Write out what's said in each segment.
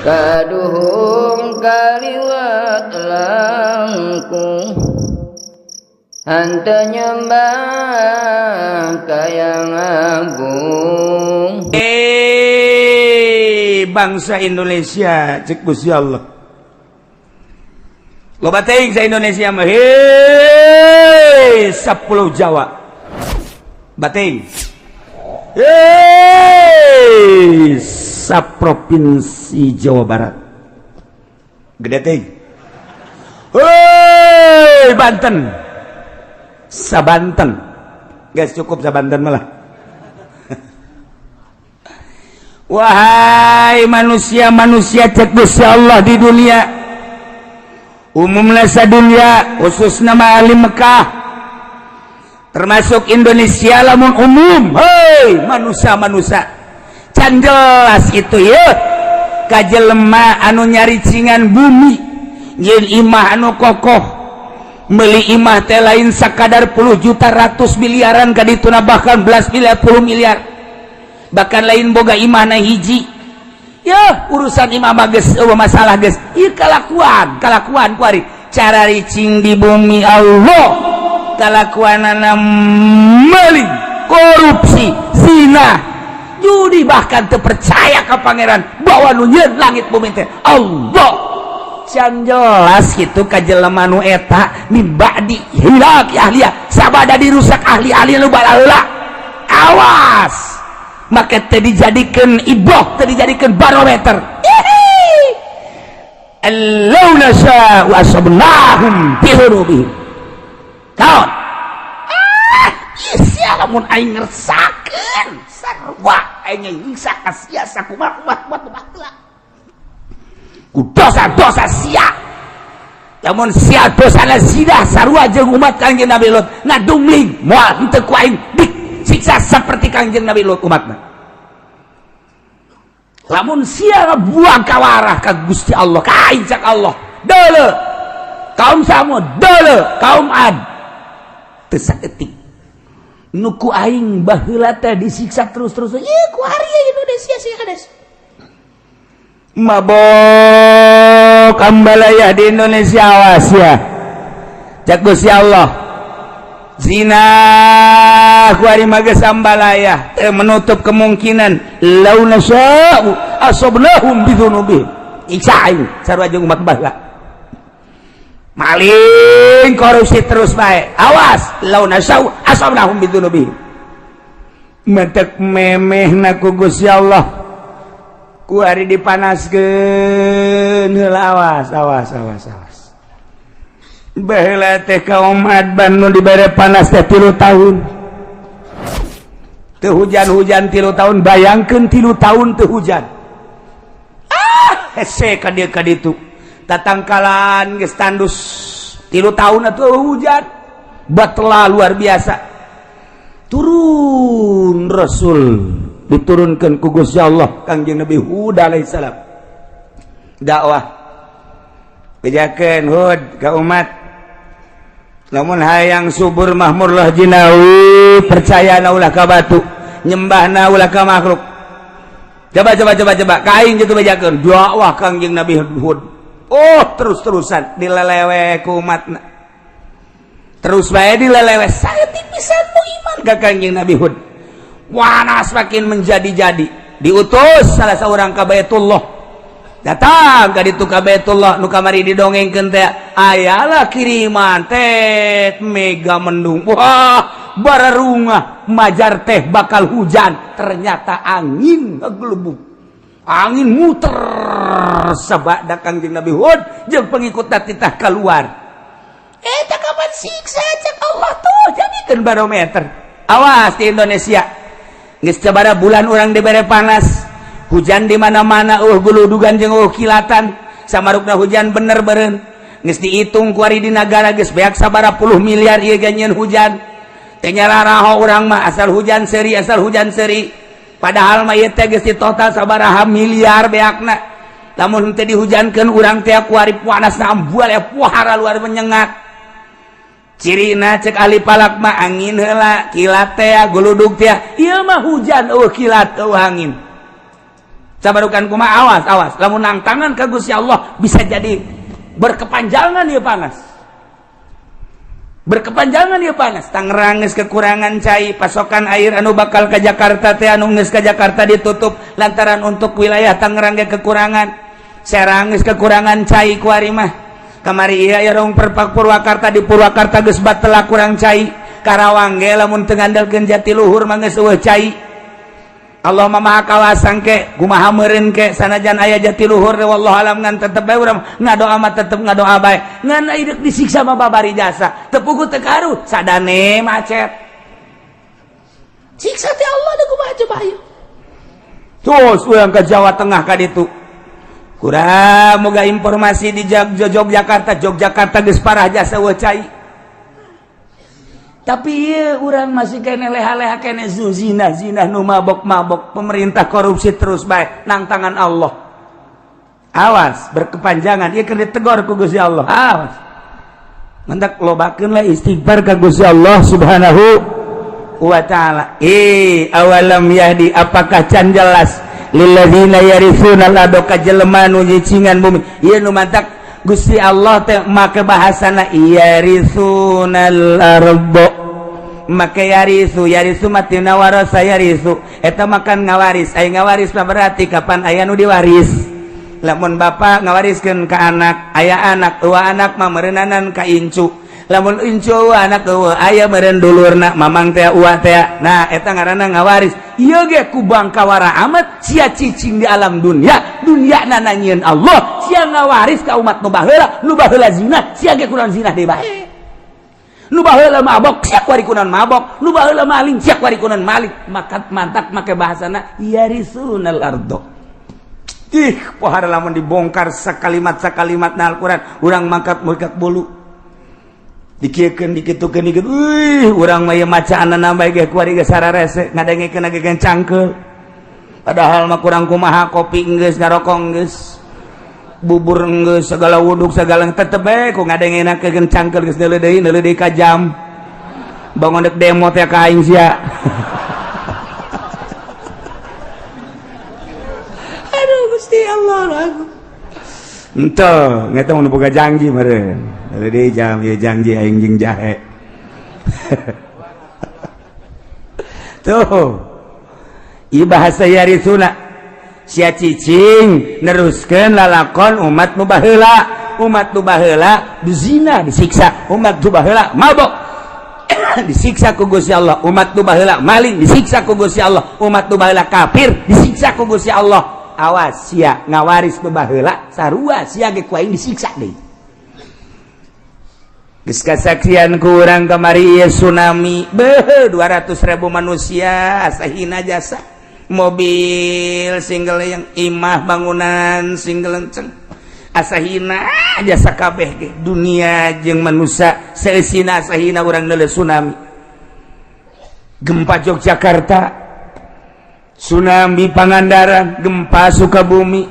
Kaduhung kaliwat langkung henteu nyembah ka Yang Agung. Eh, bangsa Indonesia, cek Gusti Allah. Loba teuing sa Indonesia mah, hei, sapulau Jawa. Bating. Hei, saprovinsi Jawa Barat. Gede teuing. Hei, Banten. Sabanten. Guys, cukup sabanten malah. Wahai manusia-manusia, cek Gusti Allah, di dunia, umumnya dunia, khusus nama ahli Mekah, termasuk Indonesia lamun umum. Hei manusia-manusia, can jelas itu ya kajelema anu nyaricingan bumi, nyieun imah anu kokoh, meuli imah teh lain sakadar puluh juta, ratus, miliaran kadituna, bahkan belas miliar, puluh miliar. Bahkan lain boga imah na hiji ya, urusan imah mah geus euweuh masalah geus. Ieu kalakuan kalakuan kuari cara ricing di bumi Allah, kalakuanana meling, korupsi, zina, judi, bahkan terpercaya ke Pangeran bahwa nu nyieun langit bumi teh Allah. Can jelas gitu ka jelema nu eta, min ba'di hilaki ahliya, sabada dirusak ahli-ahli nu baheula. Awas, maka teh dijadikan ibroh, teh dijadikan barometer. Allau nasa wa asabnahum bi dzunubihim. Naon? Ah, sia, lamun aing ngersakeun sarua aing nyiksa ka sia sakumaha kumaha kumaha ku dosa-dosa sia. Lamun sia dosana zina sarua jeung umat Kangjeng Nabi Lut, ngadumling, moal henteu ku aing disiksa seperti Kangjeng Nabi Lut umatna. Lamun sia ngabuang kawarah ka Gusti Allah, ka aing, cak Allah, deuleu kaum Samud, deuleu kaum Ad, teu saeutik nu ku aing baheula teh disiksa terus-terus. Ieu ku ari Indonesia sih kades mabok ambalaya di Indonesia. Awas ya, cak Gusti Allah, zina ku ari mah geus ambalaya, teu menutup kemungkinan lau nasya'u asabnahum bidzunubihim, siksa aing sarua jeung umat baheula. Maling, korupsi terus bae, awas, lau nasya'u asabnahum bidzunubihim. Mentek memehna ku Gusti Allah ku ari dipanaskeun heula. Awas, awas, awas, awas. Baheula teh kaum Ad nu dibere panas teh 3 tahun teu hujan-hujan, 3 tahun. Bayangkeun 3 tahun teu hujan. Ah, hese ka dieu ka ditu, tatangkalan geus tandus. 3 tahun atuh hujan, batla luar biasa. Turun Rasul, diturunkan ku Gusti Allah Kangjeng Nabi Hud alaihissalam, dakwah, bejakeun Hud ka umat, lamun hayang subur makmur lah jinawi, percaya na ulah ka batu, nyembahna ulah ka makhluk. Coba, coba, coba, coba ka aing gitu, bejakeun dakwah Kangjeng Nabi Hud. Oh, terus-terusan dilelewe ku umatna, terus bae dilelewe, saeutik pisan nu iman ka Kangjeng Nabi Hud. Wanas makin menjadi-jadi, diutus salah seorang ka Baitullah. Datang ka ditu ka Baitullah nu kamari didongengkeun teh, ayalah kiriman teh mega mendung, wah, bararungah, majar teh bakal hujan. Ternyata angin ngegelebug, angin muter sabada Kangjeng Nabi Hud jeung pengikut titah keluar. Eta kapan siksa, cek Allah tuh, jadikeun barometer. Awas di Indonesia, geus sabaraha bulan urang dibere panas, hujan di mana-mana, guludugan jeung kilatan. Samarukna hujan bener beren, geus dihitung kuari di nagara geus beak sabaraha puluh miliar ieu ganyeun hujan teh. Nyararaho urang mah, asal hujan seri, asal hujan seri. Padahal mah ieu teh geus di total sabaraha miliar beakna. Lamun teh dihujankeun urang teh kuari panas ambual ya, puhara luar menyengat. Cirina cek ahli falak mah angin heula, kilat teh, guludug teh. Ieu mah hujan euweuh kilat, euweuh angin. Cabarukan kumaha, awas awas lamun nangtangan ka Gusti Allah bisa jadi berkepanjangan ya, panas berkepanjangan ya, panas. Tangerang geus kekurangan cai, pasokan air anu bakal ke Jakarta teh, anu geus ke Jakarta ditutup lantaran untuk wilayah Tangerang ge kekurangan. Serang geus kekurangan cai kuari mah. Kamari ieu aya rong perpak Purwakarta, di Purwakarta geus batelah kurang cai. Karawang ge lamun teu ngandalkeun Jatiluhur mah geus euweuh cai. Allah Maha kawasan ke kumaha meureun ke sanajan aya Jatiluhur, wallahu alam, ngan tetep bae urang ngadoa mah, tetep ngadoa bae, ngan deuk disiksa mah babari jasa teu puguh teu karuh sadane macet siksa teh Allah deuk kumaha coba. Ayo terus urang ke Jawa Tengah ka ditu, kurang moga informasi di Yogyakarta. Yogyakarta geus parah jasa euweuh cai, tapi iya orang masih kene leha-leha kene zina zina, nu mabok-mabok, pemerintah korupsi terus bae nang tangan Allah. Awas berkepanjangan ieu keur ditegor ku Gusti Allah. Awas, mantak lobakeun lah istighfar ka Gusti Allah Subhanahu wa Taala. Eh, awalam yahdi, apakah can jelas, lilladzina yarithuna al ka jelema nu nyicingan bumi ieu nu mantak Gusti Allah teh make bahasana yarithunal ardo, make yaritsu. Yaritsu matina warasa yaritsu, eta makan ngawaris. Aya ngawaris mah berarti kapan aya nu diwaris. Lamun bapak ngawariskeun ka anak, aya anak eueuh, anak mah meureunnanan ka incu. Lamun incu eueuh, anak eueuh, aya meureun dulurna, mamang teh, uwa teh. Nah, eta ngaranna ngawaris. Ieu ge ku bangkawara amat sia cicing di alam dunia, dunia nananyieun Allah, sia ngawaris ka umat nu baheula. Nu baheula zina, sia ge kurang zina deui bae. Nu baheula mabok, sia kuari kunan mabok. Nu baheula maling, sia kuari kunan maling. Maka mantak make bahasana yarisunal ardo. Ih, pohara lamun dibongkar sakalimat sakalimat na Al-Quran, urang mangkat mangkat bolu dikieukeun, dikitukeun, dikit. Wih, urang mah ieu macaanna bae ge kuari ge sararese ngadengekeun ge cangkeul. Padahal mah kurang kumaha, kopi geus, ngarokok geus, bubur geus, segala wuduk segala, tetep bae ku ngadengenakeun cangkeul. Geus neuleuh deui, neuleuh deui ka jam, bangun dek demo teh ka aing sia. Aduh Gusti Allah, ente ngeta mun boga janji meureun neuleuh deui jam ieu, janji aing jeung jahe tuh. Ieu bahasa yarithuna, sia cicing neruskeun lalakon umat nu baheula. Umat nu baheula zina disiksa, umat nu baheula mabok disiksa ku Gusti Allah, umat nu baheula maling disiksa ku Gusti Allah, umat nu baheula kafir disiksa ku Gusti Allah. Awas sia ngawaris nu baheula, sarua sia ge ku aing disiksa deui. Geus kasaksian ku urang kamari ieu tsunami, beuh, 200.000 manusia sahina jasa, mobil single yang imah bangunan single lenceng asahina jasa kabeh ge, dunia jeung manusia seusina asahina urang neuleuh tsunami. Gempa Yogyakarta, tsunami Pangandaran, gempa Sukabumi,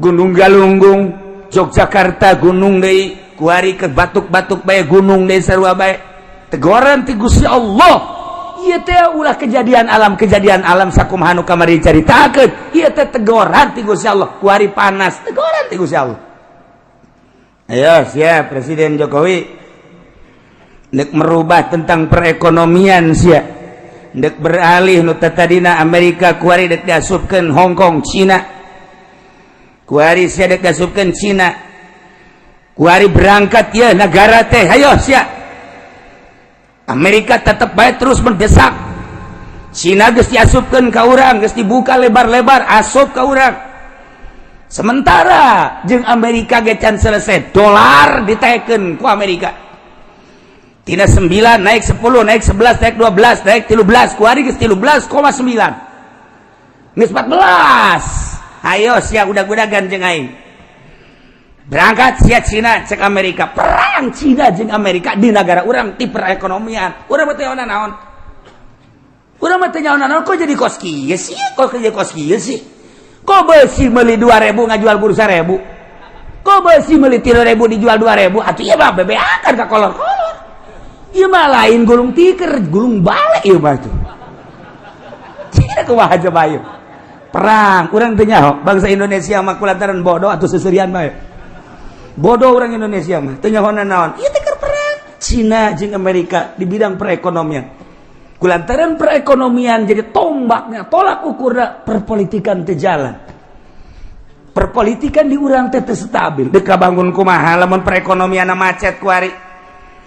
Gunung Galunggung, Yogyakarta gunung deui, kuari ke batuk-batuk bae gunung deui, sarua bae tegoran ti Gusti Allah. Ieu teh ulah kejadian alam, kejadian alam sakumaha nu kamari caritakeun. Ieu teh tegoran ti Gusti Allah. Kuari panas, tegoran ti Gusti Allah. Ayo siap, Presiden Jokowi nek merubah tentang perekonomian, sia dek beralih nu tadina Amerika, kuari dek diasupkeun Hong Kong, Cina. Kuari sia dek diasupkeun Cina. Kuari berangkat ya negara teh. Ayo sia, Amerika tetap baik terus mendesak Cina. Geus diasupkeun ka urang, geus dibuka lebar-lebar asup ka urang. Sementara jeung Amerika ge can selesai, dolar ditekeun ku Amerika. Tina 9 naik 10, naik 11, naik 12, naik 13. Kuari geus 13,9, geus 14. Ayo sia udah-udagan jeung aing, berangkat sia Cina. Cek Amerika, perang Cina jeung Amerika di negara urang ti perekonomian. Urang mah teu naon, urang mah teu naon. Kok jadi kos kieu sih? Kok jadi kos kieu sih? Kok besi meuli 2000 ngajual bursa 1000? Kok besi meuli 3000 dijual 2000? Atuh ieu mah bebeakan ka kolor-kolor. Ieu mah lain gulung tiker, gulung balik ieu mah tuh. Cina kumaha coba ieu? Perang. Urang teu nyaho bangsa Indonesia mah kulantaran bodoh atau seserian bae. Bodoh orang Indonesia mah, teu nyaho naon. Ieu teh perang Cina jeung Amerika di bidang perekonomian. Kulantaran perekonomian jadi tombaknya, tolak ukurna perpolitikan teu jalan. Perpolitikan di urang teh teu stabil. Dek bangun kumaha lamun perekonomian macet kuari?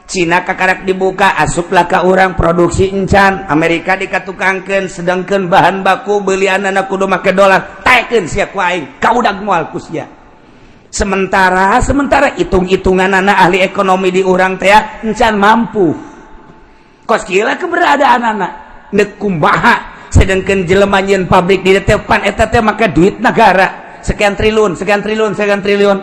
Cina kakarak dibuka, asuplah ka urang, produksi encan. Amerika dikatukangkeun, sedangkan bahan baku belian anak kudu make dolar. Taekeun sia ku aing, kaudag moal ku sia. Sementara sementara hitung-hitungan anak ahli ekonomi di urang teh encan mampu. Kos kieu keberadaan anak nek kumaha, sedangkan jelema nyieun pabrik di depan eta teh make duit negara sekian triliun, sekian triliun, sekian triliun.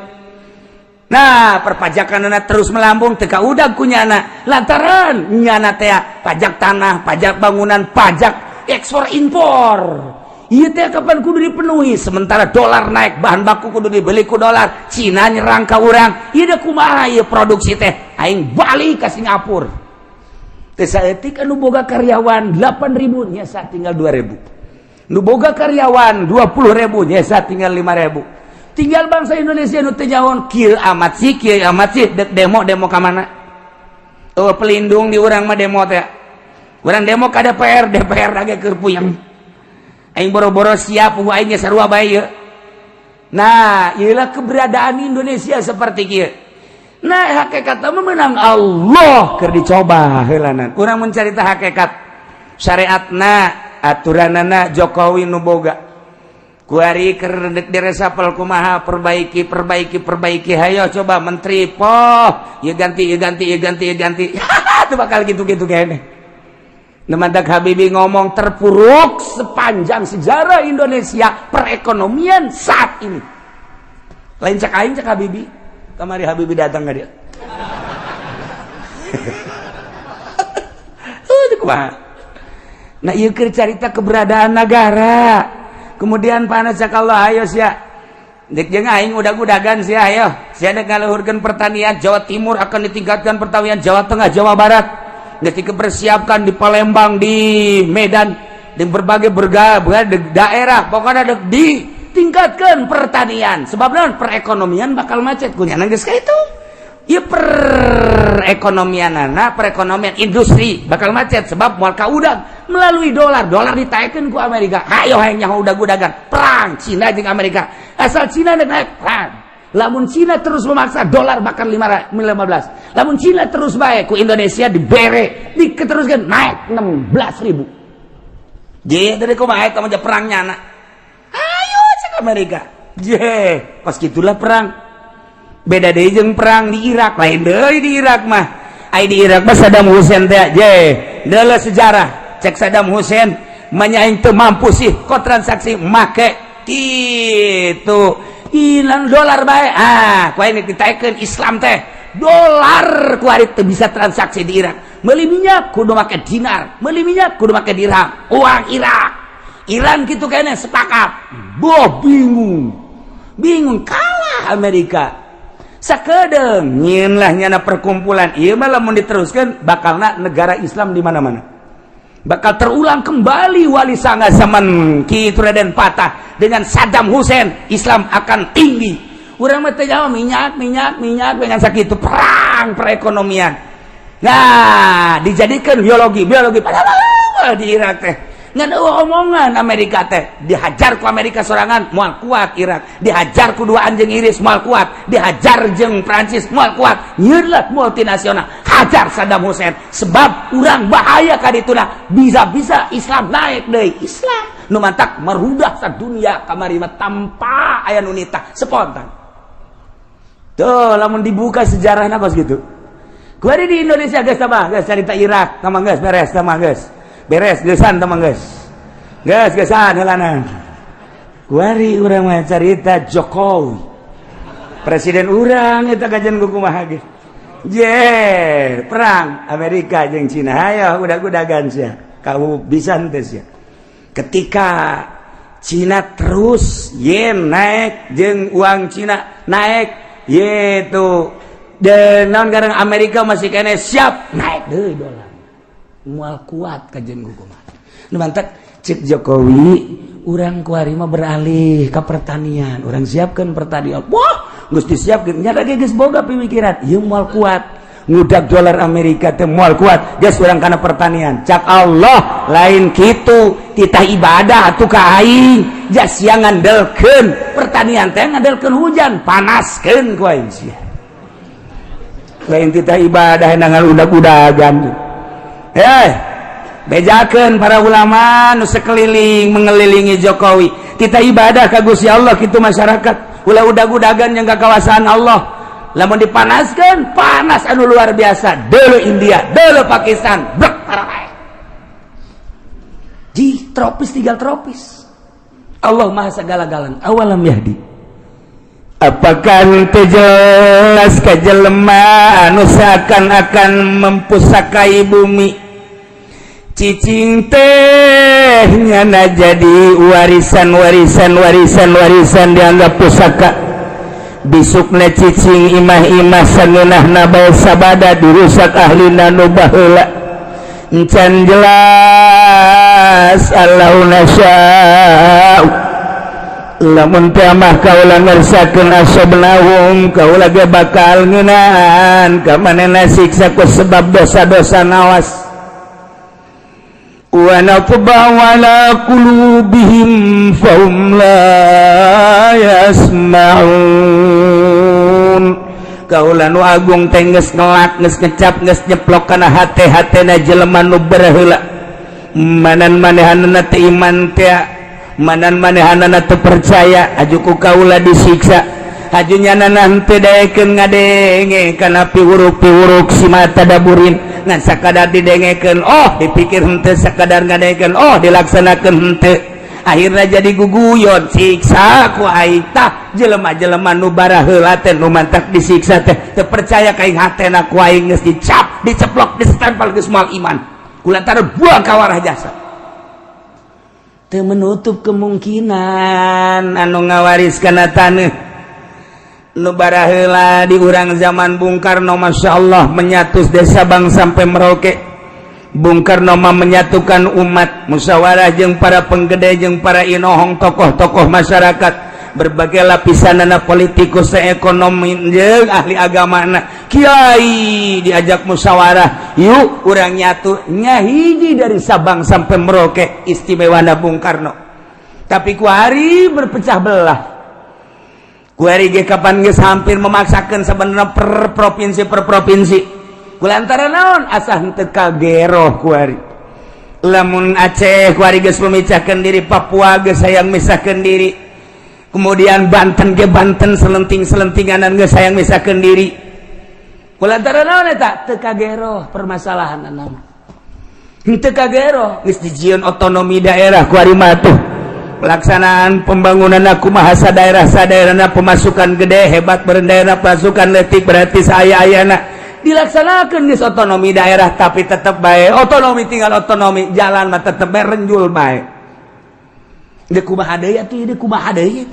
Nah, perpajakan anak terus melambung, teka udah kunyana lantaran nyana teh pajak tanah, pajak bangunan, pajak ekspor impor. Iya teh kapan kudu dipenuhi? Sementara dolar naik, bahan baku kudu dibeli ku dolar. Cina nyerang ka urang. Ieu kumaha ieu produksi teh? Aing balik ke Singapura. Teh saeutik anu boga karyawan 8000 nyesa tinggal 2000. Nu boga karyawan 20.000 nyesa tinggal 5000. Tinggal bangsa Indonesia nu teu nyaho, kieu amat sih, kieu amat sih, dek demo demo ka mana? Oh, pelindung di urang mah demo teh. Urang demo ka DPR, DPR lagi keur puyeng. Aing boro-boro siap, aing sarua bae ieu. Nah, iyalah keberadaan Indonesia seperti kieu. Nah, hakikat mah menang Allah keur dicoba heulanan. Urang mencarita hakikat syariatna, aturanana Jokowi nu boga. Kuari keur dek diresapel kumaha? Perbaiki, perbaiki, perbaiki. Hayo coba menteri poh, ya ganti, ya ganti, ya ganti, ya ganti. Itu bakal gitu-gitu kayaknya. Mantak Habibie ngomong terpuruk sepanjang sejarah Indonesia perekonomian saat ini. Lain cak aing, cak Habibie. Kamari Habibie datang ke dia. Kumaha? Nah, ieu keur carita keberadaan negara. Kemudian panas cak Allah, ayo sia. Dek jeung aing udag-udagan sia, ayo. Sia dek ngaluhurkeun pertanian Jawa Timur, akan ditingkatkan pertanian Jawa Tengah, Jawa Barat. Ketika persiapkan di Palembang, di Medan, di berbagai berbagai daerah, pokoknya ada ditingkatkan pertanian. Sebab naon? Perekonomian bakal macet. Kunyana geus itu. Ya, perekonomian anak, perekonomian industri bakal macet sebab moal kaudag melalui dolar. Dolar ditaikkeun ku Amerika. Hayo hayang nyaho udag-udagan. Perang Cina jeung Amerika. Asal Cina naik, perang. Lamun Cina terus memaksa, dolar bahkan 15. Lamun Cina terus baik ku Indonesia dibere, diteruskan naik 16 ribu. Je, dari kumaha eta mah perangnya anak. Ayo cek Amerika. Je, pas gitulah perang. Beda deui jeung perang di Irak, lain deui di Irak mah. Ai di Irak mah Saddam Hussein teh, je, deuleu sejarah. Cek Saddam Hussein, manya aing teu mampu sih kok transaksi make gitu hilang dolar bae. Ah, ku aing ditaekeun Islam teh dolar, ku ari teu bisa transaksi di Irak. Meuli minyak kudu make dinar, meuli minyak kudu make dirham, uang Irak. Iran gitu kayaknya sepakat. Boh, bingung bingung, kalah Amerika sakedeung. Nyieun lah nyana perkumpulan. Ieu mah lamun diteruskan bakalna negara Islam di mana-mana, bakal terulang kembali Wali Sanga zaman Ki Raden Patah dengan Saddam Hussein. Islam akan tinggi. Urang mah teu jawab minyak, minyak, minyak dengan sakitu perang perekonomian. Nah, dijadikan biologi biologi, padahal di Irak teh ngan omongan Amerika teh. Dihajar ku Amerika sorangan moal kuat Irak, dihajar ku dua anjing Inggris moal kuat, dihajar jeung Prancis moal kuat. Nyeurlah multinasional, hajar Saddam Hussein, sebab urang bahaya kadituna, bisa-bisa Islam naik deui. Islam nu mantak merudah sadunia kamari mah tanpa aya nu nitah, spontan tuh. Lamun dibuka sejarahna kos gitu. Kuari di Indonesia geus tambah geus carita Irak tambah geus beres, tambah geus beres, geusan tambah geus geus geusan heulana. Kuari urang mah carita Jokowi presiden urang eta kajian kumaha ge. Je, perang Amerika jeung Cina, hayo udag-udagan sia, kamu bisa henteu sia? Ketika Cina terus yen naik jeung uang Cina naik yaitu dan naon garang Amerika masih kene siap naik deui dolar, moal kuat kajian kumaha. Nu mantak cek Jokowi. Urang kuari mah beralih ke pertanian, urang siapkan pertanian. Wah, geus disiapkeun nya ge, geus boga pemikiran ieu moal kuat ngudag dolar Amerika teh, moal kuat, geus urang kana pertanian. Cak Allah, lain kitu, titah ibadah atuh ka aing, ja sia ngandelkeun pertanian teh ngandelkeun hujan, panaskeun ku aing sia. Lain titah ibadah ngan udag-udagan. Eh, bejakeun para ulama nu sekeliling mengelilingi Jokowi, titah ibadah ka Gusti Allah kitu. Masyarakat ulah udag-udagan yang kawasaan Allah. Lamun dipanaskan, panas anu luar biasa. Dulu India, dulu Pakistan, brek para di tropis, tinggal tropis. Allah Maha segala-galana. Awalam yahdi, apakah teu jelas ka jelema anu seakan-akan mempusakai bumi? Cicing teh nyana jadi warisan, warisan, warisan, warisan, dianggap pusaka. Bisukna cicing imah-imah sangeunahna bae sabada dirusak ahlina nu baheula. Encan jelas allau nasya'u, lamun teh mah kaula ngersakeun, asobnahum, kaula ge bakal ngeunaan ka manehna siksa ku sebab dosa-dosa. Nawas, wa natba'u ala qulubihim fahum la yasma'un. Kaula nu agung teh geus ngelak, geus ngecap, geus nyeplok kana hate-hatena jelema nu baheula. Manan manehanana teu iman teh, manan manehanana teu percaya, aju ku kaula disiksa. Aju nyanana henteu daekeun ngadenge kana piwuruk-piwuruk si mata daburin, ngan sakadar didengekeun oh dipikir henteu, sakadar ngadengekeun oh dilaksanakeun henteu, akhirnya jadi guguyon, siksa ku aing. Tah, jelema-jelema nu baraheula teh nu mantak disiksa teh teu percaya ka aing, hatena ku aing geus dicap, diceplok, ditempel, geus moal iman kulantaran buang kawarah jasa. Teu menutup kemungkinan anu ngawaris kana taneuh nu baraheula di urang zaman Bung Karno, Masya Allah, menyatu desa Sabang sampai Merauke. Bung Karno mah menyatukan umat, musyawarah jeung para penggede, jeung para inohong, tokoh-tokoh masyarakat berbagai lapisan, anak politikus, ekonomi, jeung ahli agama, anak kiai diajak musyawarah, yuk urang nyatu nyahiji dari Sabang sampai Merauke. Istimewa Bung Karno, tapi kuari berpecah belah. Kuari ge kapan geus hampir memaksakan sebenarnya per provinsi, per provinsi, kulantaran naon? Asa henteu kageroh kuari. Lamun Aceh kuari geus memecahkan diri, Papua geus hayang misahkeun diri, kemudian Banten ge Banten selenting-selentinganan geus hayang misahkeun diri. Kulantaran naon eta? Teu kageroh permasalahan nama, henteu kageroh. Geus dijieun otonomi daerah kuari mah tuh, pelaksanaan pembangunan aku bahasa daerah sadaerahna, pemasukan gede hebat daerah, pasukan letik berarti saya ayana dilaksanakan di otonomi daerah, tapi tetap baik otonomi tinggal otonomi, jalan mah tetap bae renjul bae. Deuk kumaha deui atuh, deuk kumaha deui?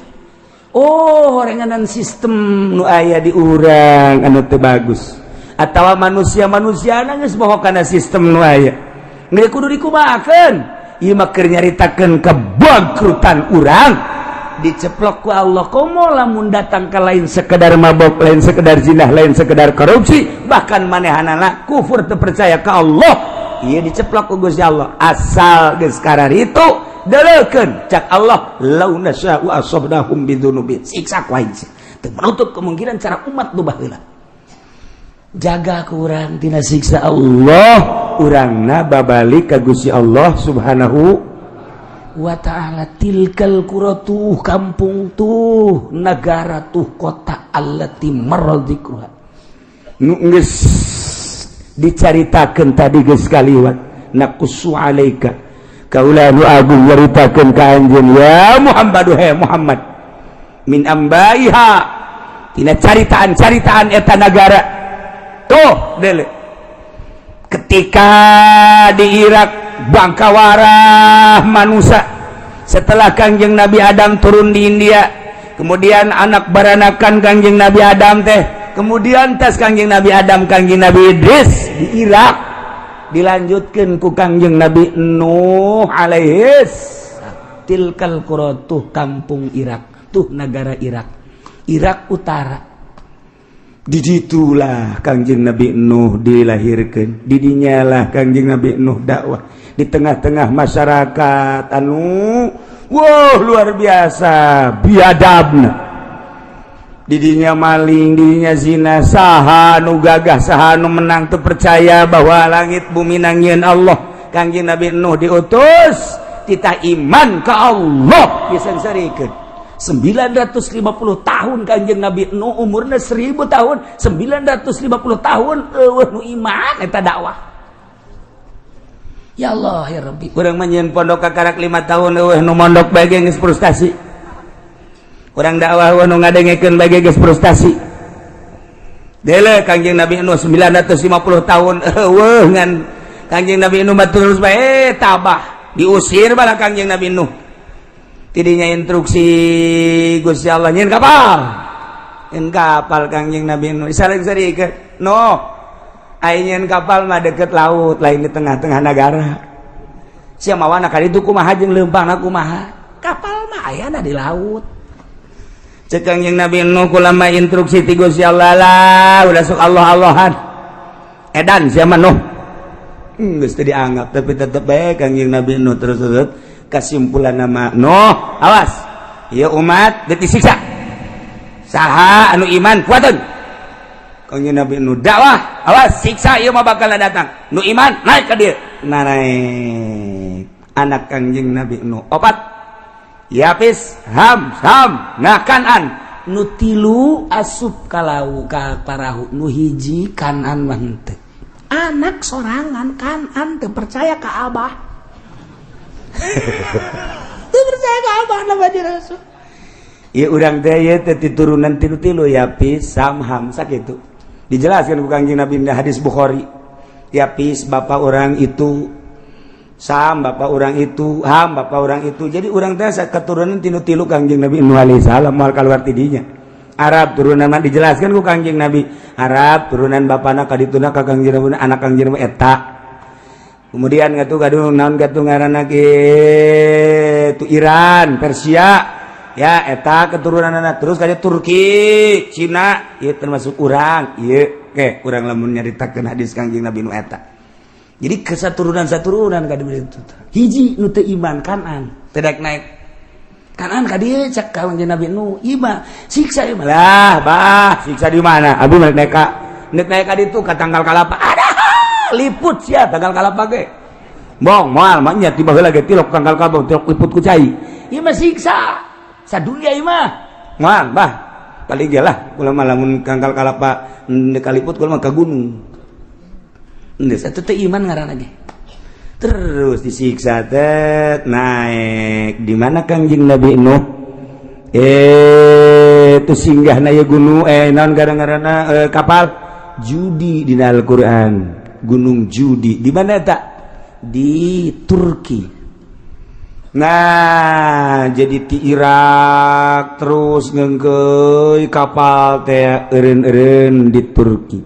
Oh, horenganan sistem nu aya di urang anu teu bagus atawa manusia-manusia geus bohong kana sistem nu aya. Geus kudu dikumahakeun? Ieu mah keur nyaritakeun kebangkrutan urang, diceplok ku Allah. Komo lamun datang ke lain sekedar mabok, lain sekedar zina, lain sekedar korupsi, bahkan manehanana kufur, terpercaya ke Allah. Iya, diceplok ku Gusti Allah. Asal geus itu deleukeun, cak Allah, lau nasya'u asabnahum bidzunubihim, siksa ku aing. Teu menutup kemungkinan cara umat nu baheula. Jaga kurang tina siksa Allah, urangna babalik ka Gusti Allah Subhanahu wa ta'ala. Tilkal qura, tuh kampung, tuh negara, tuh kota, allati marra dzikruha, nu geus dicaritakeun tadi, geus kaliwat. Naqussu alaika, kaula nu agung nyaritakeun ka anjeun ya Muhammad, he Muhammad, min ambaiha, tina caritaan-caritaan eta nagara. Tuh dele, ketika di Irak bangkawarah manusia setelah Kangjeng Nabi Adam turun di India, kemudian anak baranakan Kangjeng Nabi Adam teh, kemudian tes Kangjeng Nabi Adam, Kangjeng Nabi Idris di Irak, dilanjutkan ku Kangjeng Nabi Nuh alaihis. Tilkal qura tuh kampung Irak, tuh negara Irak, Irak Utara. Diditulah Kangjeng Nabi Nuh dilahirkan, didinyalah Kangjeng Nabi Nuh dakwah di tengah-tengah masyarakat anu wow luar biasa biadabna. Didinya maling, didinya zina. Saha nu gagah, saha nu menang, tuh percaya bahwa langit bumi nangieun Allah. Kangjeng Nabi Nuh diutus, kita iman ke Allah disengsarikeun 950 tahun. Kanjeng Nabi Nuh umurnya 1000 tahun, 950 tahun euweuh nu iman eta dakwah. Ya Allah ya Rabbi, urang mah nyieun pondok kakarak 5 tahun, euweuh nu mondok bae geus frustasi. Urang dakwah, euweuh nu ngadengekeun bae geus frustasi. Dele Kanjeng Nabi Nuh 950 tahun euweuh, ngan Kanjeng Nabi Nuh mah terus bae tabah. Diusir bala Kanjeng Nabi Nuh. Tidinya instruksi Gusti Allah nyieun kapal, nyieun kapal. Kangjeng Nabi Nuh saling ke no nyieun kapal mah deket laut, lain di tengah-tengah negara. Sia mawana kali itu kumaha jeung leumpangna kumaha? Kapal mah ayana di laut. Cek Kangjeng Nabi Nuh, kulama instruksi ti Gusti Allah lah udah sok Allah Allahan edan sia mah Nuh. Geus teu dianggap, tapi tetep bae Kangjeng Nabi Nuh terus terus. Kesimpulan nama Nuh, awas ya umat, disiksa. Saha anu iman kuatun. Kangjeng Nabi Nuh dakwah, awas siksa ieu mah bakal datang, nu iman naik ka dieu. Nah, naik anak Kangjeng Nabi Nuh opat, Yapis, Ham, Sam, nah Kanan. Nu tilu asup kalau ka parahu, nu hiji Kanan mah henteu. Anak sorangan Kanan teu percaya ka abah, teu percaya ka abah nama Rasul. Ya urang teh ieu teh turunan tilu-tilu, Yapis, Sam, Ham, sakitu. Dijelaskan ku Kangjeng Nabi di hadis Bukhari. Yapis bapak orang itu, Sam bapak orang itu, Ham bapak orang itu. Jadi urang teh keturunan tilu-tilu Kangjeng Nabi Nuh alaihi salam, moal keluar tidinya. Arab turunan mah dijelaskan ku Kangjeng Nabi. Arab turunan bapana kadituna ka Kangjeng Nabi, anak Kangjeng Nabi eta. Kemudian ngatu gaduh naon gatuh ngaranna kitu Iran, Persia. Ya eta keturunan anak terus kayak Turki, Cina, ieu termasuk urang, ieu ke urang lamun nyaritakeun hadis Kangjeng Nabi nu eta. Jadi kesaturunan saturunan ka ditu. Hiji nu teu iman Kanan, teu daek naik. Kanan ka dieu cek Kangjeng Nabi nu, ieu siksa ieu lah, bah, siksa di mana? Abi mah naik ka naik naik ka ditu ka tangkal kalapa. Ada liput sia tangkal kalapa ge. Bong moal mah nya tiba heula ge tilok tangkal kalapa, tilok liput ku cai. Ieu mah siksa sadunia ieu mah. Moal bah. Kali ge lah kula mah lamun tangkal kalapa kaliput kula mah ka gunung. Geus atuh teu iman ngaranna ge. Terus disiksa teh naik di mana Kangjeng Nabi Nuh? Itu singgah na gunung naon gara-garana kapal Judi di Al-Qur'an. Gunung Judi di mana tak? Di Turki. Nah, jadi di Irak terus ngengkeuy kapal teh eureun-eureun di Turki.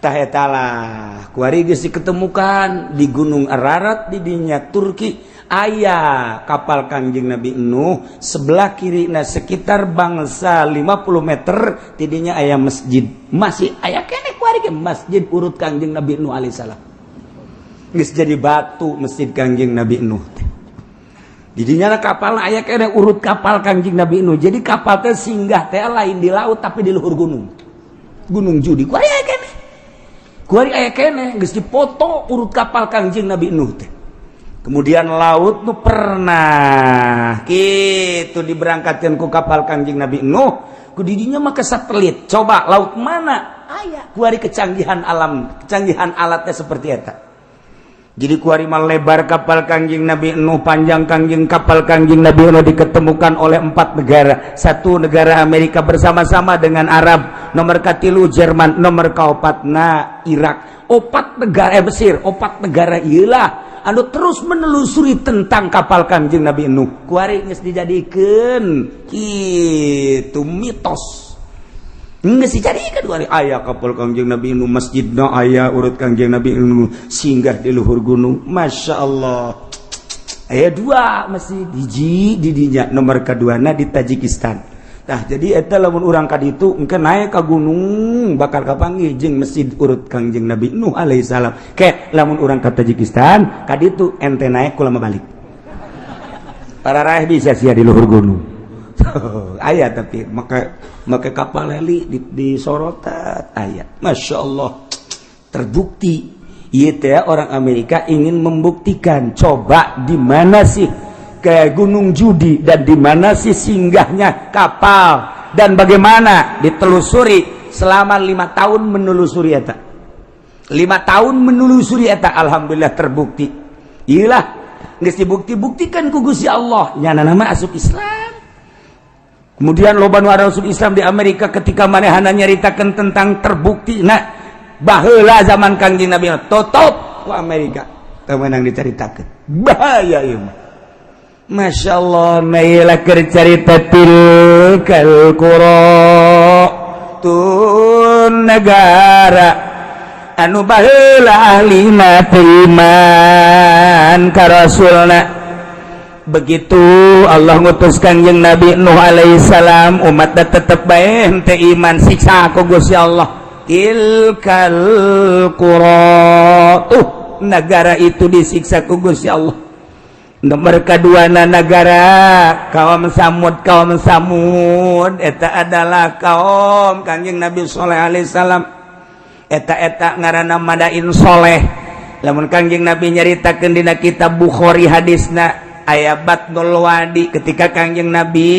Tah eta lah kuari geus diketemukan di Gunung Ararat di dinya Turki aya kapal Kangjeng Nabi Nuh. Sebelah kiri, nah, sekitar bangsa 50 meter tidinya aya masjid, masih aya keneh kuari ge masjid urut Kangjeng Nabi Nuh alaihissalam. Geus jadi batu masjid Kangjeng Nabi Nuh teh. Didinya kapal aya keneh urut kapal Kangjeng Nabi Nuh. Jadi kapal teh singgah teh lain di laut, tapi di luhur gunung, Gunung Judi. Kuari aya keneh, kuari aya keneh, geus dipoto urut kapal Kangjeng Nabi Nuh teh. Kemudian laut nu pernah gitu diberangkatkan ku kapal Kangjeng Nabi Nuh, ku didinya mah ke satelit coba laut mana aya. Kuari kecanggihan alam, kecanggihan alatnya seperti eta. Jadi kuari mah lebar kapal Kangjeng Nabi Nuh, panjang Kangjeng kapal Kangjeng Nabi Nuh diketemukan oleh empat negara. Satu negara Amerika bersama-sama dengan Arab, nomor katilu Jerman, nomor kaopatna Irak. Opat negara Mesir, opat negara iyalah anu terus menelusuri tentang kapal Kangjeng Nabi Nuh. Kuari geus dijadikeun kitu mitos. Geus dijadikeun kuari aya kapal Kangjeng Nabi Nuh, masjidna aya urut Kangjeng Nabi Nuh singgah di luhur gunung. Masya Allah. Aya dua masjid, hiji di dinya, nomor keduana di Tajikistan. Nah, jadi eta lamun urang ka ditu engke naik ka gunung bakal kapanggih jeung masjid urut Kangjeng Nabi Nuh alaihissalam. Ke lamun urang ka Tajikistan ka ditu, ente naik, kula balik. Para raih bisa sia di luhur gunung. Aya, tapi maka make kapal heli di sorotat aya. Masya Allah, terbukti. Ieu teh orang Amerika ingin membuktikan, coba di mana sih ke Gunung Judi dan di mana sih singgahnya kapal dan bagaimana ditelusuri selama 5 tahun menelusuri eta, 5 tahun menelusuri eta. Alhamdulillah terbukti. Iyalah, geus dibukti-buktikan ku Gusti Allah, nyana nama asup Islam. Kemudian loba nu asup Islam di Amerika ketika manehana nyaritakeun tentang terbukti. Nah, baheula zaman Kangjeng Nabi tutup ku Amerika, teu meunang dicaritakeun, bahaya ieu mah. Masya Allah, mailah cerita tilkal qura, tun negara anu baheula ahlina teu iman ka rasulna. Begitu Allah ngutus Kangjeng Nabi Nuh alaihissalam, umat tetep bae henteu iman, siksa ku Gusti Allah. Tilkal qura, tuh negara itu disiksa ku Gusti Allah. Nomor kedua negara kaum Samud. Kaum Samud eta adalah kaum Kangjeng Nabi Soleh alaihissalam. Eta-eta ngaranna Madain Soleh. Lamun Kangjeng Nabi nyaritakeun dina kitab Bukhari, hadisna aya Batnul Wadi. Ketika Kangjeng Nabi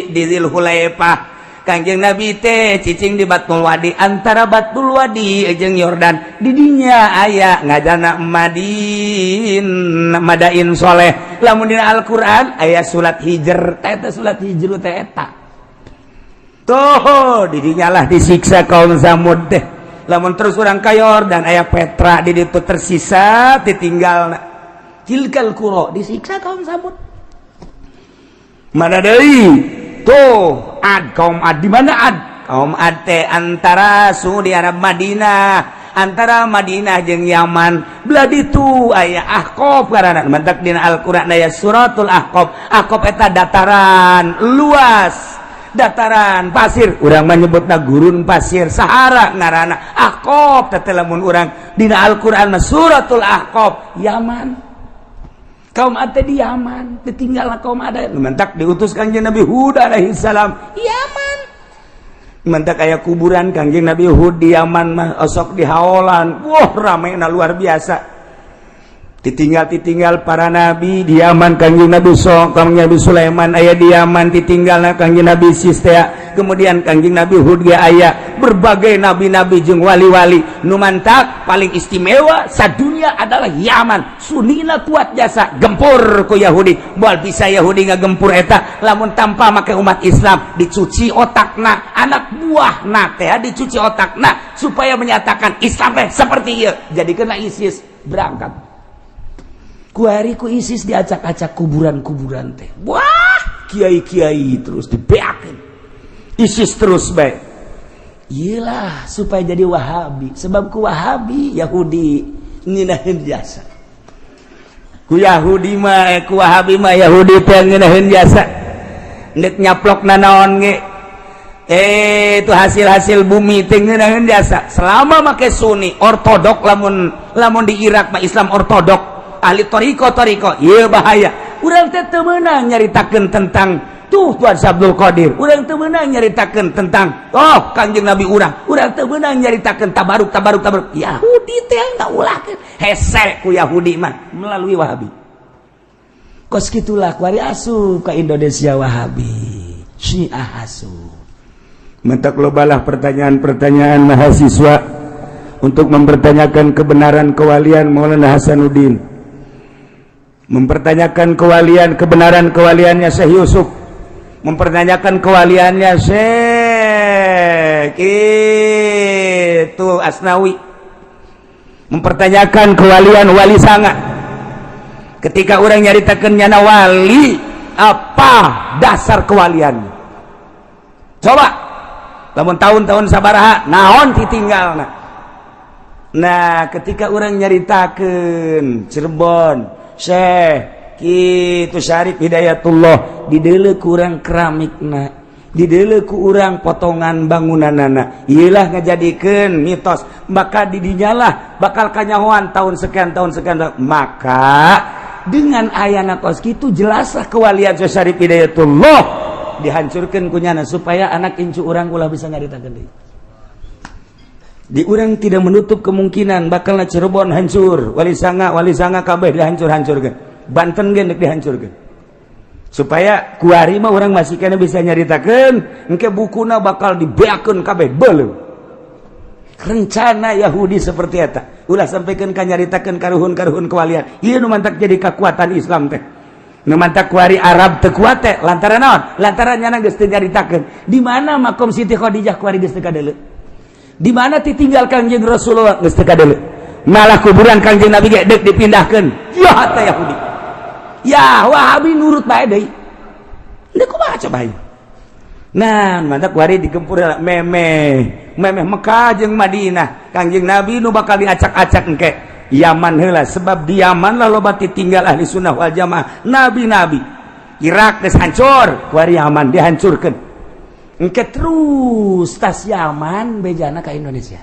di Dzulhulaifah, Kangjeng Nabi teh cicing di Batnul Wadi, antara Batnul Wadi jeung Yordan. Didinya aya ngajana Madin, Madain Soleh. Lamun dina Al-Qur'an aya surat Hijr, teh surat Hijr teh eta tuh. Didinya lah disiksa kaum Samud teh. Lamun terus urang ka Yordan, aya Petra di ditu, tersisa ditinggal. Tilkal qura, disiksa kaum Samud. Mana deui tuh? Ad, kaum Ad. Di mana Ad? Kaum Ad teh antara Saudi Arab, Madinah, antara Madinah jeung Yaman belah ditu aya Ahqaf karana. Mantak dina Al-Qur'an aya suratul Ahqaf. Ahqaf eta dataran luas, dataran pasir, urang menyebutna gurun pasir, Sahara ngaranna. Ahqaf teh lamun urang dina Al-Qur'an mah suratul Ahqaf, Yaman. Kaum Ad di Yaman ditinggal. Kaum Ad mantak diutus Kangjeng Nabi Hud alaihi salam Yaman. Mantak aya kuburan Kangjeng Nabi Hud di Yaman mah, osok di haolan. Wah, rame na luar biasa. Ditinggal, ditinggal para nabi di Yaman. Kangjeng Nabi so Kangjeng Nabi Sulaiman aya di Yaman, ditinggal Kangjeng Nabi Sistea. Kemudian Kangjeng Nabi Hud ge aya, berbagai nabi-nabi jeung wali-wali. Nu mantak paling istimewa sadunia adalah Yaman. Sunina kuat jasa, gempur ku Yahudi. Moal bisa Yahudi ngagempur eta lamun tanpa make umat Islam. Dicuci otakna, anak buahna teh dicuci otakna supaya menyatakan Islam teh seperti ieu, jadi kena ISIS berangkat. Kuari ku ISIS diacak-acak kuburan-kuburan teh. Wah, kiai-kiai terus dibeakeun ISIS terus baik. Iyalah, supaya jadi Wahabi. Sebab ku Wahabi Yahudi ngeunaheun jasa. Ku Yahudi mah, ku Wahabi mah Yahudi teh ngeunaheun jasa. Nek nyaplok nanaon ge, itu hasil-hasil bumi teh ngeunaheun jasa. Selama make Sunni ortodok, lamun lamun di Irak mah Islam ortodok, ahli toriko toriko, ieu bahaya. Urang teh teu meunang nyaritakeun tentang tuh Tuan Abdul Qadir, urang teu meunang nyaritakeun tentang oh Kangjeng Nabi urang, urang teu meunang nyaritakeun tabaruk tabaruk tabaruk. Yahudi teh ngaulahkeun, hese ku Yahudi mah melalui Wahabi. Kos kitulah kuari asup ka Indonesia Wahabi, Syiah asup. Mentak lobalah pertanyaan-pertanyaan mahasiswa untuk mempertanyakan kebenaran kewalian Maulana Hasanuddin, mempertanyakan kewalian, kebenaran kewaliannya Syekh Yusuf, mempertanyakan kewaliannya Syekh itu Asnawi, mempertanyakan kewalian Wali Sanga. Ketika orang nyaritakan nyana wali, apa dasar kewalian? Coba lamun tahun-tahun sabaraha, naon ditinggal? Nah, ketika orang nyaritakan Cirebon Syekh Kitu Syarif Hidayatullah dideuleu ku urang keramikna, dideuleu ku urang potongan bangunanana. Ieulah ngajadikeun mitos, maka didinyalah bakal kanyahoan tahun sekian tahun sekian. Maka dengan ayana kos kitu jelaslah kewalian Syarif Hidayatullah dihancurkan kunyana supaya anak incu urang ulah bisa nyaritakeun deui. Di urang tidak menutup kemungkinan bakal Cirebon hancur, Wali Sanga kabeh dihancur-hancurkan, Banten ge deuk dihancurkan, supaya kuari mah urang masih kena bisa nyaritakeun engke bukuna bakal dibeakeun kabeh beuleum. Rencana Yahudi seperti eta ulah sampaikan ka nyaritakeun karuhun-karuhun kewalian. Ieu nu mantak jadi kekuatan Islam teh, nu mantak kuari Arab teu kuat teh lantaran naon? Lantaran nyana geus teu nyaritakeun di mana makom Siti Khadijah, kuari geus teu kadeuleu. Di mana ditinggal Kangjeng Rasulullah geus teu kadeuleu. Malah kuburan Kangjeng Nabi ge deuk dipindahkeun. Ya teh Yahudi. Ya Wahabi nurut bae deui. Deuk kumaha coba ieu? Nah, mantak kuari digempur memeh memeh Mekah jeung Madinah. Kangjeng Nabi nu bakal diacak-acak engke. Yaman heula, sebab di Yaman lah loba tinggal ahli sunnah wal jamaah, nabi-nabi. Irak geus hancur, kuari Yaman dihancurkeun. Engke terus tas Yaman bejana ka Indonesia.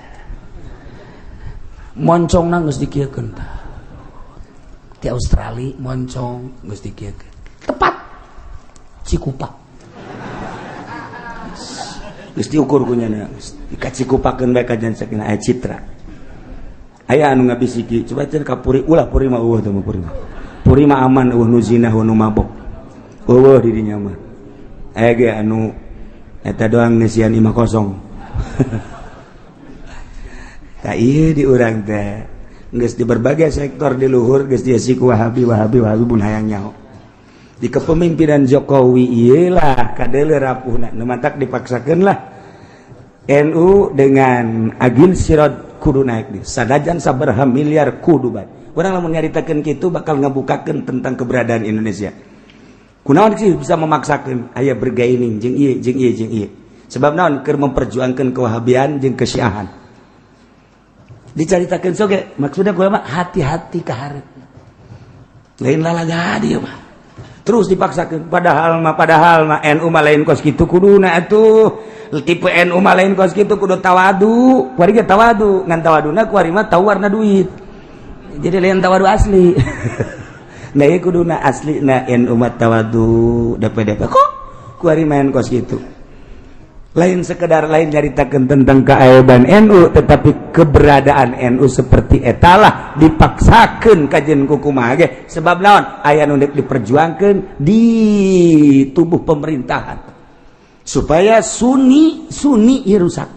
Moncongna geus dikieukeun tah. Di Australia moncong geus dikieukeun. Tepat Cikupa. Geus diukur ku nyana, dikacikupakeun bae ka sakinah aya citra. Aya anu ngabisiki, coba cenah ka Puri, ulah Puri mah eueuh teh mah Puri mah. Puri mah aman, eueuh nu zina, eueuh nu mabok. Eueuh di dinya mah. Aya ge anu eta doang ngeusian imah kosong. Tak ieu di urang teh geus di berbagai sektor di luhur geus diisi ku Wahabi Wahabi Wahabi pun hayang nyaho. Di kepemimpinan Jokowi ieu lah kadeuleu rapuhna, nu mantak dipaksakeun lah NU dengan Agil Siroj kudu naik di sanajan sabaraha miliar kudu bae. Urang lamun nyaritakeun kitu bakal ngabukakeun tentang keberadaan Indonesia. Kunaon sih bisa memaksakeun aya bergaining jeung ieu jeung ieu jeung ieu. Sebab naon keur memperjuangkeun kewahabian jeung kesyiahan. Dicaritakeun soge maksudna gua mah hati-hati ka hareup. Lain lalaga dieu mah. Terus dipaksakeun padahal mah NU mah lain kos kitu kuduna atuh. Tipe NU mah lain kos kitu kudu tawadu. Kuari ge tawadu, ngan tawaduna kuari mah tau warna duit. Jadi lain tawadu asli. Nah ieu kuduna asli na NU mah tawadu DPDP kok kuari main kos kitu. Lain sekedar lain nyaritakeun tentang keaiban NU, tetapi keberadaan NU seperti etalah dipaksakeun kajen ku kumaha ge. Sebab naon aya nu deuk diperjuangkeun di tubuh pemerintahan supaya Sunni Sunni ieu rusak.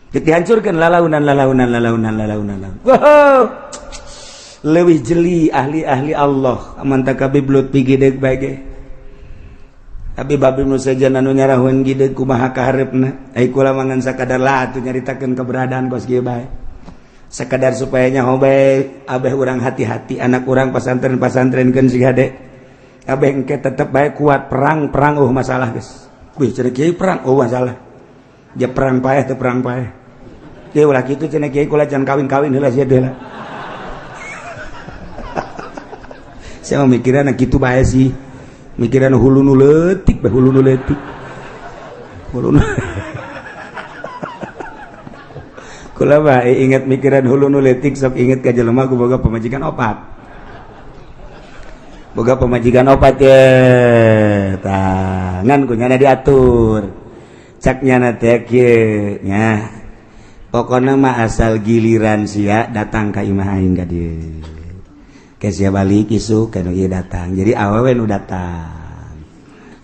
Dihancurkan lalaunan lalaunan lalaunan lalaunan. Wow. Leuwih jeli ahli-ahli Allah aman tak Habib Lutfi gideg bae ge. Habib Habib nu sejen anu nyarahun gideg kumaha kahareupna. Ai kula mah ngan sakadar lah atuh nyaritakeun keberadaan kos kieu bae. Sakadar supaya nyaho bae abeh urang hati-hati anak urang pasantren-pasantrenkeun si hade. Abeh engke tetep bae kuat perang-perang masalah geus. Wih cenah kiai perang masalah. Dia perang paeh teu perang paeh. Kieu ulah kitu cenah kiai kula jangan kawin-kawin heula sia heula. Saya mah mikiran kitu bae sih. Mikiran hulu nu leutik bae hulu nu leutik. Hulu nu Kula mah inget mikiran hulu nu leutik sok inget ka jelema ku boga pamajikan opat. Boga pamajikan opat ye. Tah, ngan ku nyana diatur. Cak nyana teh kieu nya. Pokona mah asal giliran sia datang ka imah aing ka dieu. Ke sia balik isuk ka nu ieu datang. Jadi awewe nu datang.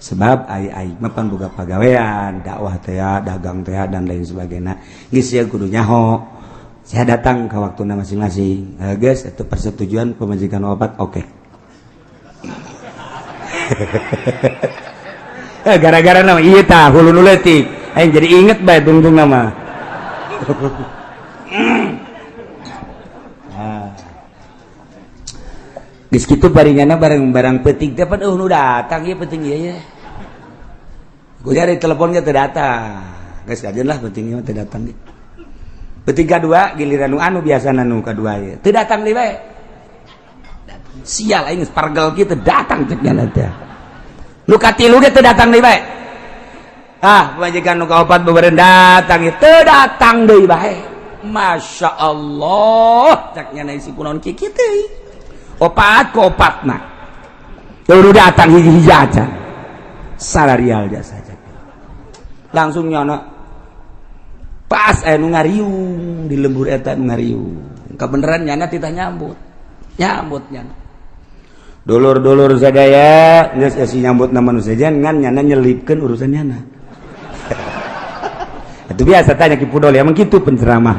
Sebab ai ai mah pan boga pagawean, dakwah teh, dagang teh dan lain sebagainya. Geus sia kudu nyaho. Saya datang ke waktuna masing-masing. Geus itu persetujuan pemajikan opat oke. Gara-gara nama ieu tah hulu nu leutik. Aing jadi inget bae tungtung nama. Geus kitu baringana barang-barang peuting teh pan eueuh nu datang ieu peuting ieu ye. Gua cari teleponnya teu datang. Geus kajeun lah peuting ieu teu datang ge. Peuting kadua giliran nu anu biasana nu kadua ieu. Teu datang deui bae. Sial aing geus pargel kitu datang cek nyana teh. Nu katilu ge teu datang deui bae. Ah, pamajikan nu kaopat beureun datang teu datang deui bae. Masya Allah, cek nyana isi kunaon kieu teh. Opat ku opatna. Teu datang hiji-hiji acan. Salarial jasa cek. Langsung nyana pas aya nu ngariung di lembur eta nu ngariung. Kabeneran nyana titah nyambut. Nyambut nyana. Dulur-dulur sadaya geus esi nyambut na manusia ngan nyana nyelipkeun urusan nyana. Itu biasa tanya Ki Pudol emang kitu penceramah.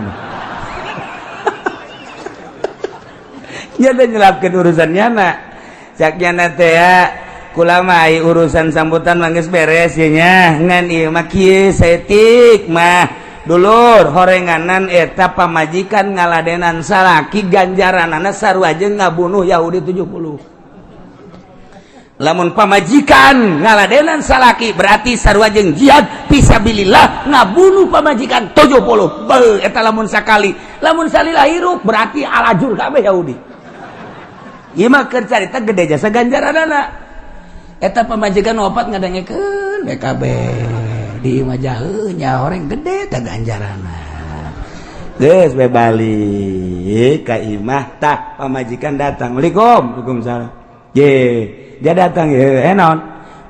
Nyana nyelipkeun urusan nyana. Cak nyana teh ya kula mah urusan sambutan mah geus beres ye nya ngan ieu mah kieu saeutik mah dulur horenganan eta pamajikan ngaladenan salaki ganjaranana sarua jeung ngabunuh Yahudi 70. Lamun pamajikan ngaladenan salaki berarti sarua jeung jihad fisabilillah ngabunuh pamajikan 70. Beuh eta lamun sakali, lamun salila hirup berarti alajur kabeh Yahudi. Ieu mah keur carita gede jasa ganjaranana. Eta pamajikan opat ngadengekeun BKB di imah jaheuh nya horeng gede teh ganjaranna. Geus we balik ka imah tah pamajikan datang. Waalaikum, waalaikumsalam. Ye, dia datang ya, naon?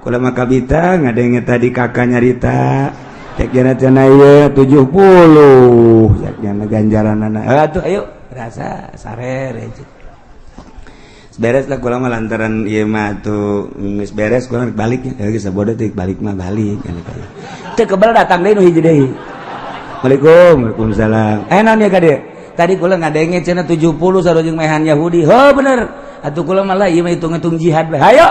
Kula mah kabita ngadenge tadi kakak nyarita. Cek jana cenah ieu 70. Cek jana ganjaranana. Atuh ayo rasa sarere. Beres lah kula mah lantaran ieu mah atuh geus beres kula balik nya. Geus sabodo teh balik mah balik. Teu kebel datang deui nu hiji deui. Waalaikum, waalaikumsalam. Naon ya ka dieu? Tadi kula ngadenge cenah 70 sarua jeung mehan Yahudi. Heuh bener. Atuh kula malah ieu mah hitung-hitung jihad bae. Hayo.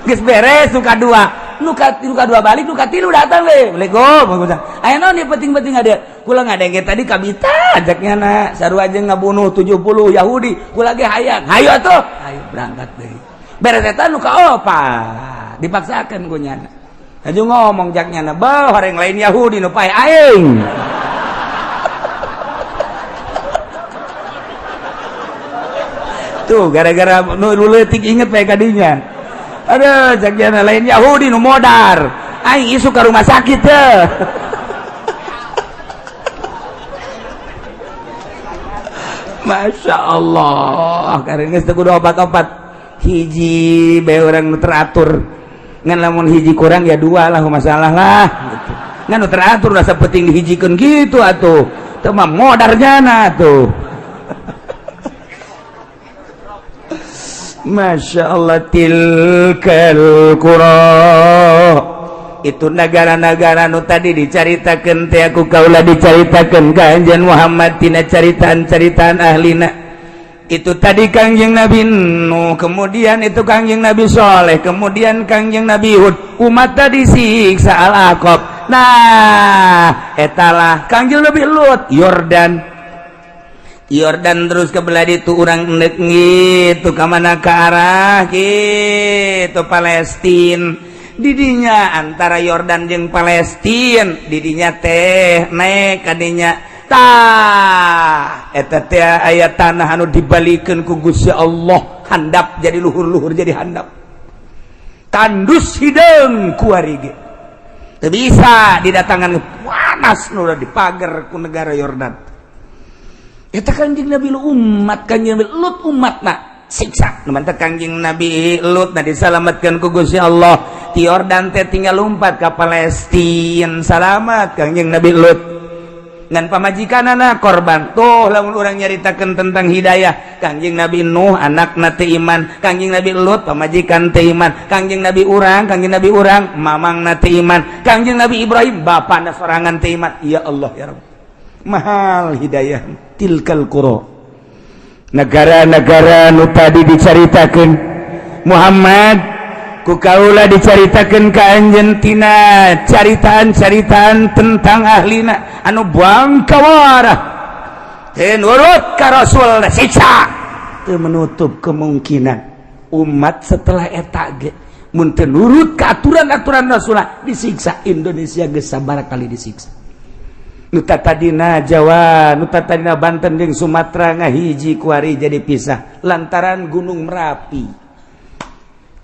Geus beres nu kadua. Nu kadua balik, nu katilu datang deui. Waalaikum, waalaikumsalam. Aya naon ieu penting-penting ada? Kula ngadenge tadi kabita ajaknya na sarua jeung ngabunuh 70 Yahudi. Kula ge hayang. Hayo atuh. Hayo berangkat deui. Beres eta nu kaopat. Dipaksakeun ku nyana. Aju ngomong jak nyana, "Beuh, horeng lain Yahudi nu pae aing." Tuh gara-gara nu leutik inget bae kadinya. Aduh, jak nyana lain Yahudi nu modar. Aing isuk ka rumah sakit teh. Masya Allah, karena geus teu kudu opat-opat. Hiji bae urang nu teratur. Ngan lamun hiji kurang ya dua lah masalah lah gitu. Ngan nu teratur rasa penting dihijikeun gitu atuh. Teu mah modar jana atuh. Masya Allah tilkal qura. Itu negara-negara nu tadi dicaritakeun teh aku kaula dicaritakeun ka Anjeun Muhammad tina caritaan-caritaan ahlina. Itu tadi Kangjeng Nabi Nuh, kemudian itu Kangjeng Nabi Soleh, kemudian Kangjeng Nabi Hud, umat tadi siksa Al-Aqab. Nah, etalah Kangjeng Nabi Lut, Yordan. Yordan terus ke belah ditu urang endek gitu ka mana ka arah gitu Palestin. Didinya antara Yordan jeung Palestin, didinya teh naik kadinya. Tah eta teh aya tanah anu dibalikeun ku Gusti Allah handap jadi luhur-luhur jadi handap tandus hideung kuari ge teu bisa didatangan panas nu dipager ku negara Yordan. Eta Kangjeng Nabi Lut umat Kangjeng Nabi Lut umatna siksa nu mantep Kangjeng Nabi Lut na disalametkeun ku Gusti Allah ti Yordan teh tinggal lompat ka Palestina salamat Kangjeng Nabi Lut. Ngan pamajikanana korban. Tuh lamun urang nyaritakeun tentang hidayah Kangjeng Nabi Nuh anakna teu iman, Kangjeng Nabi Lut pamajikan teu iman, Kangjeng Nabi urang, Kangjeng Nabi urang mamangna teu iman, Kangjeng Nabi Ibrahim bapana sorangan teu iman. Ya Allah ya Rabb. Mahal hidayah tilkal qura. Negara-negara nu tadi dicaritakeun Muhammad ku kaula dicaritakeun ka anjeun tina caritaan-caritaan tentang ahlina anu bangkawarah teu nurut ka Rasul siksa. Teu menutup kemungkinan umat setelah eta ge mun teu nurut ka aturan-aturan Rasul disiksa. Indonesia geus sabaraha kali disiksa. Nu tadina Jawa, nu tadina Banten jeung Sumatera ngahiji, kuari jadi pisah lantaran Gunung Merapi.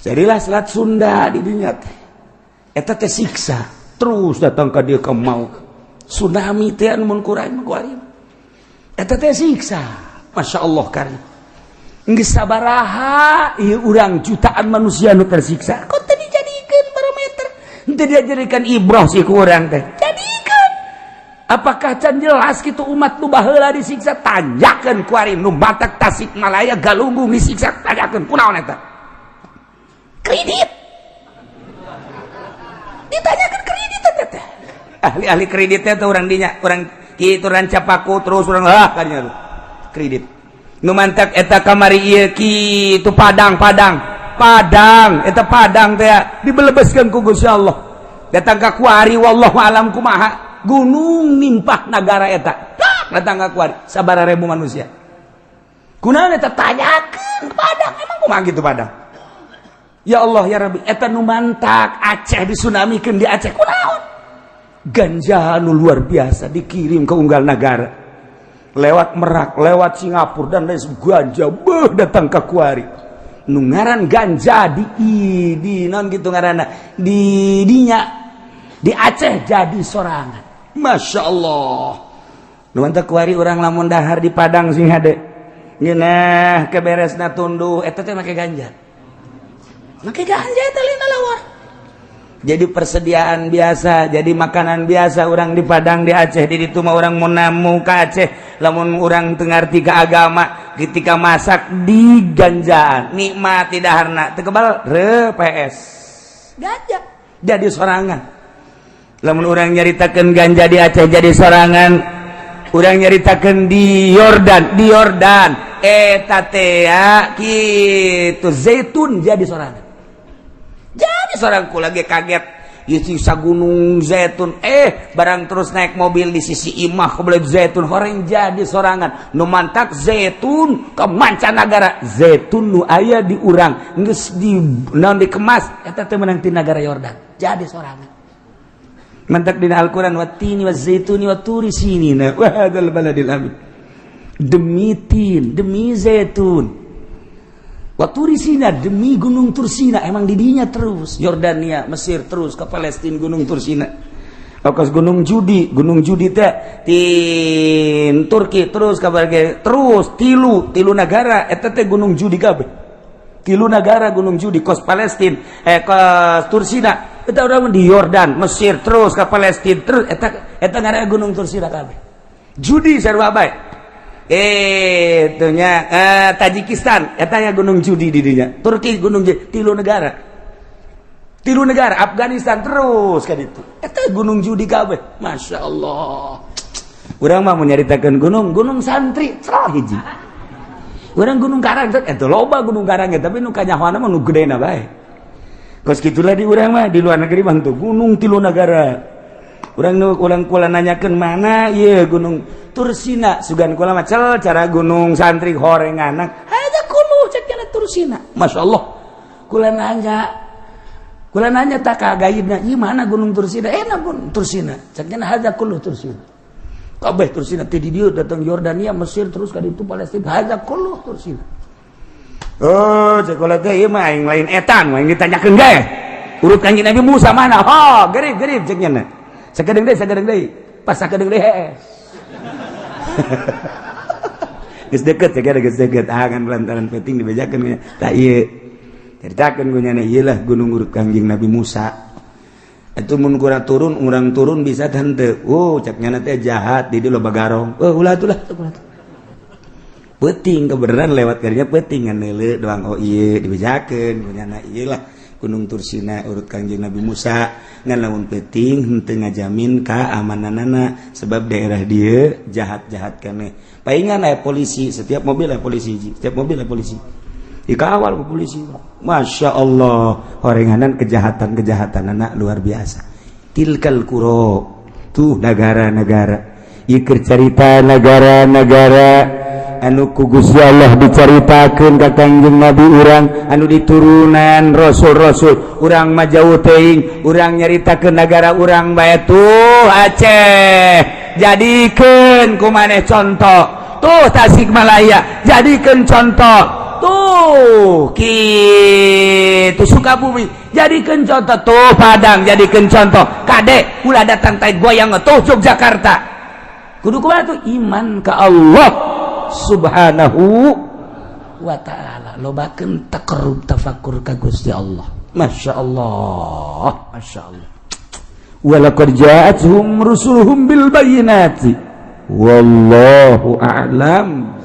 Jadilah Selat Sunda di dinya teh. Eta teh siksa terus datang ka dieu ka mau tsunami teh anu mun kurang kuari. Eta teh siksa. Masya Allah kari. Geus sabaraha ieu urang jutaan manusia nu tersiksa. Kok teu dijadikeun barometer? Teu dijadikan ibroh sih ku urang teh. Jadikeun. Apakah can jelas kitu umat nu baheula disiksa? Tanjakeun kuari nu Batak, Tasikmalaya, Galunggung disiksa, tanjakeun kunaon eta? Kredit. Ditanyakan kredit eta teh. Ahli-ahli kreditnya tuh orang dinya, orang kitu Rancapaku terus orang ah kadinya tuh. Kredit. Nu mantak eta kamari ieu kitu Padang, Padang. Padang, eta Padang teh dibelebeskeun ku Gusti Allah. Datang ka kuari wallahu alam kumaha. Gunung nimpah negara eta. Tak datang ka kuari sabaraha ribu manusia. Kunaon eta tanyakeun Padang, emang kumaha gitu Padang? Ya Allah ya Rabbi, eta nu mantak Aceh disunamikeun di Aceh kunaon? Ganja nu luar biasa dikirim ke unggal negara. Lewat Merak, lewat Singapura dan lain ganja beuh datang ke kuari. Nu ngaran ganja di non gitu ngaranna di dinya di Aceh jadi sorangan. Masya Allah. Nu mantak kuari urang lamun dahar di Padang sing hade. Ngeunah keberesna tunduh eta teh make ganja. Make ganja eta lina lawar. Jadi persediaan biasa, jadi makanan biasa orang di Padang, di Aceh, di ditu mah orang mau namu ke Aceh, lamun orang teu ngarti ke agama, ketika masak di ganjaan, nikmat di daharna, teu kebal re PS. Ganja jadi sorangan. Lamun orang nyaritakeun ganja di Aceh jadi sorangan, orang nyaritakeun di Yordan, eta teh kitu zaitun jadi sorangan. Jadi seorang lagi kaget sisa gunung zaitun barang terus naik mobil di sisi imah kebelet zaitun horeng jadi sorangan. Nu mantak zaitun ke mancanagara, zaitun nu aya di urang geus di naon dikemas eta teh meunang ti negara Yordan jadi sorangan. Mantak dina Al-Qur'an wattini wazaituni waturi sinina wa hadzal baladil amin, demi tin, demi zaitun, Waturisina, demi gunung Tursina. Emang didinya terus Yordania, Mesir, terus ke Palestina, gunung Tursina. Okas gunung Judi, gunung Judi teh tin Turki terus kabar terus tilu tilu negara eta teh gunung Judi kabeh. Tilu negara gunung Judi, kos Palestina, kos Tursina eta urang di Yordan, Mesir, terus ke Palestina terus eta eta ngaranna gunung Tursina kabeh. Judi sarua bae. Itunya Tajikistan etanya Gunung Judi di dinya. Turki Gunung Judi, tilu negara. Tilu negara Afghanistan terus kan itu. Eta Gunung Judi kabeh. Masya Allah. Urang mah mau nyaritakeun gunung, gunung santri cerah hiji. Urang Gunung Karang eta loba gunung karang tapi nu kanyahoana mah nu gedena bae. Kos kitulah di urang mah, di luar negeri mah tuh gunung tilu negara. Urang nu urang kula nanyakeun mana ieu gunung Tursina, sugan kula mah cel cara gunung santri horenganan. Haja kulu cek cenah Tursina. Masya Allah. Kula nanya tak ka gaibna, ieu mana gunung Tursina? Enak gunung Tursina. Cek cenah haja kulu Tursina. Kabeh Tursina ti di dieu datang Yordania, Mesir terus ka ditu Palestina. Haja kulu Tursina. Oh, cek kula teh ieu mah aing lain etan, aing ditanyakeun ge. Urut Kanjeng Nabi Musa mana? Oh, gerib-gerib cek nya. Sakedeung deui, sakedeung deui. Pas sakedeung deui hees. Geus deket ya, geus deket. Ah kan lantaran penting dibejakeun tah ieu. Caritakeun ku nyana ieu lah gunung urut Kanjeng Nabi Musa. Atuh mun kurang turun, urang turun bisa teu. Oh, cek nyana teh jahat di dieu loba garong. Oh, ulah atuh lah, ulah atuh. Peuting kebenaran lewat karinya peuting ngan neuleu doang, oh ieu dibejakeun ku nyana ieu lah Gunung Tursina urut Kanjeng Nabi Musa. Ngan lamun peuting henteu ngajamin keamananana sebab daerah dia jahat-jahat keneh. Paingan aya polisi, setiap mobil aya polisi, setiap mobil aya polisi. Dikawal ku polisi. Masya Allah, horenganan kejahatan-kejahatan anak luar biasa. Tilkal kuro, tuh negara-negara. Ieu keur carita negara-negara. Anu ku Gusti Allah dicaritakeun ka Kangjeng Nabi urang, anu diturunan rasul-rasul urang mah jauh teuing. Urang nyaritakeun negara urang bae. Tuh Aceh, jadikeun ku maneh contoh. Tuh Tasikmalaya, jadikeun contoh. Tuh kitu Sukabumi, jadikeun contoh. Tuh Padang, jadikeun contoh. Kade, ulah datang tai goyang. Tuh Yogyakarta, kudu kumaha tuh? Iman ka Allah Subhanahu wa Ta'ala, lobakeun taqarrub, tafakur ka Gusti Allah. Masya Allah, Masya Allah. Walaqad ja'atuhum rusuluhum bil bayyinati, wallahu a'lam.